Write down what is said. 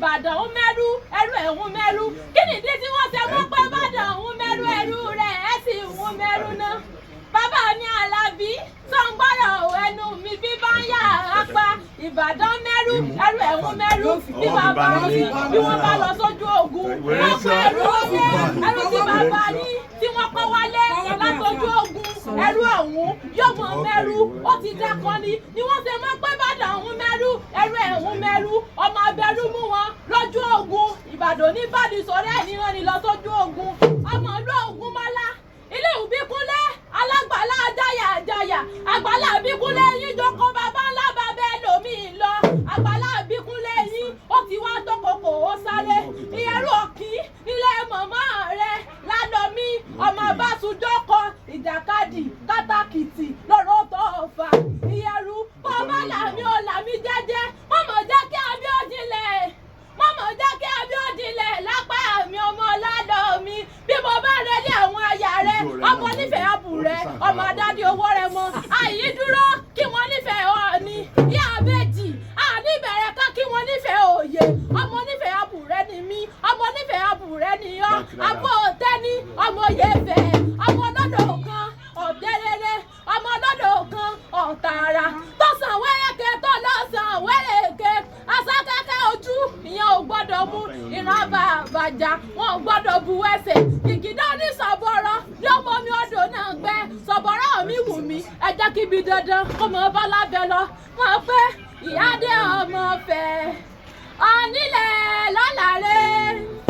Ìbàdàn ń mẹ́rú, ẹrú ẹ̀ ń mẹ́rú. Kí nìdí tí wọ́n ṣe mọ́ pé Ìbàdàn ń mẹ́rú, ẹrú rẹ̀ ẹ̀ sì ń mẹ́rú náà? Bàbá mi Àlàbí sọ̀ngbọ́rọ̀ ẹnu mi bí bá ń yà á pa. Ìbàdàn mẹ́rú, ẹrú ẹ̀ ń mẹ́rú. Bí bàbá yín bí wọ́n bá lọ sójú ogun, wọ́n kó ẹrú wọlé. Ẹrú tí bàbá yín tí wọ́n kọ́ wálé látọjú ogun, ẹrú ọ̀hún yóò mọ mẹ́rú. Ó ti dákan ni wọ́n ṣe mọ́ pé Ìbàdàn ń mẹ́rú, ẹrú ẹ̀ ń mẹ́rú. Ọmọ abẹ́rú mú wọn lójú ogun. Ìbàdàn ní bàdìsọ̀rẹ́ ẹ̀ níran ni lọ sójú ogun. Ọmọ ìlú Ògúnmọ́lá, ilé ìbíkúnlé alágbàlá àjàyà àjàyà àgbàlá ìbíkúnlé yín jókòó bàbá ńlá bàbá ẹlòmíì lọ. Àgbàlá ìbíkúnlé yín ó ti wá tó kòkò ó sáré. Ìyẹrù òkì nílé mọ̀mọ́ rẹ lálọ́mí ọmọ bá-sùjọ́kọ ìjàkadì kátàkìtì lọ́rọ̀ tó fà. Ìyẹrù bọ́ bá làmí ó làmí jẹ́jẹ́, mọ̀mọ́ jẹ́ kí abíọ́dínlẹ̀, mọ̀mọ́ jẹ́ kí abíọ́dínlẹ̀ lápá àmì ọmọ lálọ́mí. Bí mo bá relé àwọn aya rẹ, ọmọ onífẹ̀ẹ́ àbù rẹ, ọmọ adádé owó rẹ mọ àyí dúró kí wọ́n nífẹ̀ẹ́ Ọọ̀ni ìyá àbẹ́jì àní bẹ̀rẹ̀ ká kí wọ́n nífẹ̀ẹ́ òye. Ọmọ onífẹ̀ẹ́ àbù rẹ ni mí, ọmọ onífẹ̀ẹ́ àbù rẹ ni ọ́. Àbò tẹ́ni ọmọ yẹ̀fẹ̀, ọmọ ọlọ́dọ̀ kan ọ̀dẹ́rẹ́rẹ́, ọmọ ọlọ́dọ̀ kan ọ̀tàrà tọ̀sán wẹ́rẹ́kẹ́ tó lọ́sàn wẹ́rẹ́kẹ́ asákẹ́kẹ́ ojú ìyẹn ò gbọ́dọ̀ mú ìran bàbàjà, wọn ò gbọ́dọ̀ bu ẹsẹ̀ kìkìdá ní sọ̀bọ̀rọ̀ ní ọmọ mi odò náà gbẹ sọ̀bọ̀rọ̀ mi wù mí. Ẹ jẹ́ kí ibi dandan kó mọ bá lábẹ́ lọ. Wọn pé ìyáde ọmọ fẹ́ onílẹ̀ lọ́làrẹ́.